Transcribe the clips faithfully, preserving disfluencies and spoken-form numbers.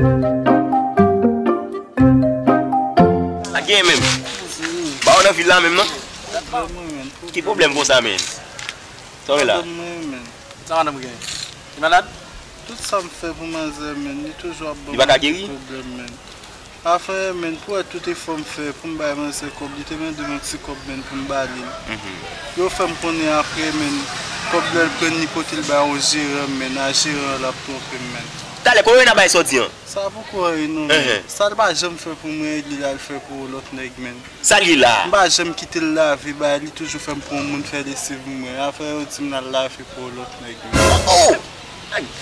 Sa k genyen menm? Ba w nan vil la menm non? Ki pwoblèm konsa menm? Sa w gen la? Sa madanm gen? Li malad? Tout sa m fè pou manzè, menn, li toujou ap ban m pwoblèm, menn. Afen, menn, pou wè tout efò m fè pou m bay manzè kòb, li te mande m yon ti kòb, menn, pou m ba li l. Yo fè m konnen apre, menn, kòb lè l pran l, li pote l bay yon jeran, menn, a jeran an l ap twonpe m, menn. Talè, kote w nan bay sa w di an? Sa poko anyen non, menn. Sa l pa janm fè pou mwen, li l al fè pou lòt nèg, menn. Sa l ye la? M pa janm kite l lave bay, li toujou fè m pou yon moun fè lesiv mwen. Afè yo di m l al lave pou lòt nèg yo. Oh!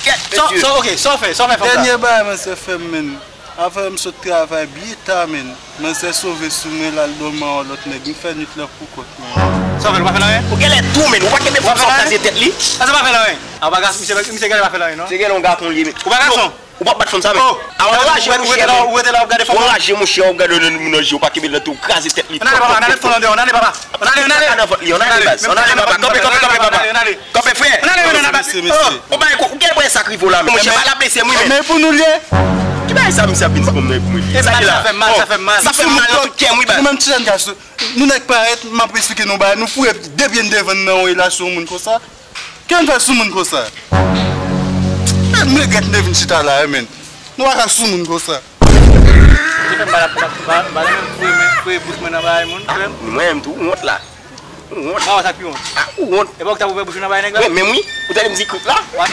Gèt, mesye. Sa, ok, sa w fè, sa w fè fanm sa? Dènye bagay manzè fè m, menn. Afè m sot travay byen ta, menn. Manzè sove sou mwen, l al dòmi a yon lòt nèg. M fè nwit lan pou kont mwen. Sa w fè, ou pa fè l anyen? Ou genlè tou, menn. Ou pa kenbe fanm sa w kraze tèt li? Sa, sa pa fè l anyen. A, w pa gas, misye, misye genlè pa fè l anyen, non? Se genlè yon gason li ye, menn. Ou pa gason? Ou p ap bat fanm sa menm. Oh, a w anraje monchè, ou rete la w ap gade fanm nan? Ou anraje monchè, w ap gade moun nan je, ou pa kenbe l nan tou, w kraze tèt li. Ann ale papa, ann ale fon nan deyò, ann ale papa. Ann ale, ann ale. Ann ale, ann ale, papa. Kanpe, kanpe, kanpe, kanpe, papa. Kanpe, frè. Ann ale, ann ale. Mesye, mesye. Ou bay kou, ou gen wè sa k rive w la menm. Monchè, pa la blese m wi menm. Men pou nou l ye. Ki bagay sa misye ap vin di konn nan pou mwen? Sa ki la? Sa fè mal, sa fè mal. Sa fè mal nan tout kè m wi baz. Nou menm ti jèn gason, nou nèk parèt, m ap esplike nou bagay, nou foure de pye n devan n nan yon relasyon moun konsa. Kè n fè sou moun konsa? Men m regrèt m te vin chita la wi menn. Nou pa ka sou moun konsa. Ou te fè m pa la, pa, pa, pa renmen foure men, foure bouch mwen nan bagay moun, frè m. Mwen menm tou, ou wont la. Ou wont. Ba wè sa k pi wont. A, ou wont. E pa ou ki t ap ouvè bouch ou nan bagay nèg la? Mwen menm wi. Ou tande mizik la? Wa-